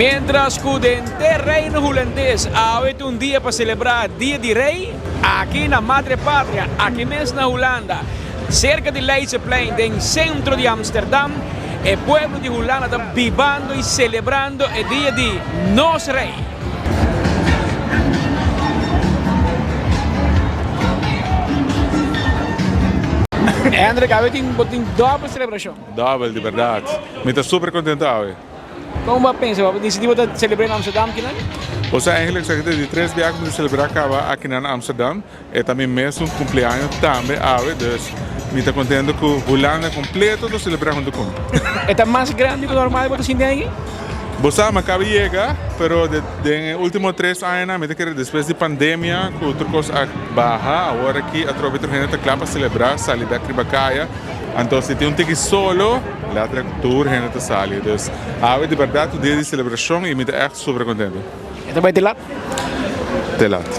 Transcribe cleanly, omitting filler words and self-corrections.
Mientras ku den te Reino Hulandes awe ta un dia pa selebrá Dia di Rei, aki na Madre Patria, aki mes na Hulanda, serka di Leidseplein den sentro di Amsterdam, e pueblo di Hulanda ta bibando i selebrando e dia di nos Rei. Hendrik, awe tin bo tin dòbel selebrashon. Dòbel, di bèrdat. Mi ta super kontentu awe. Kon bo a pensa? Bo a disidí bo ta selebrá na Amsterdam kinan? Osea, eigenlijk esaki ta di tres biaha ku mi ta selebrá kaba akinan na Amsterdam. E ta mi mesun kumpleaños tambe awe, dus mi ta kontento ku Hulanda kompleto ta selebrá huntu ku mi. E ta mas grandi ku normal bo ta sinti aki? Bo sa, mi a kaba yega, pero den e último tres añanan mi ta kere despues di pandemia ku tur kos a baha, awor aki atrobe tur hende ta kla pa selebrá, sali bèk riba kaya. Anto si tin un tiki solo, letterlijk tur hende ta sali. Dus awe di bèrdat un dia di selebrashon i mi ta ègt super kontento. E ta bai te lat? Te lat.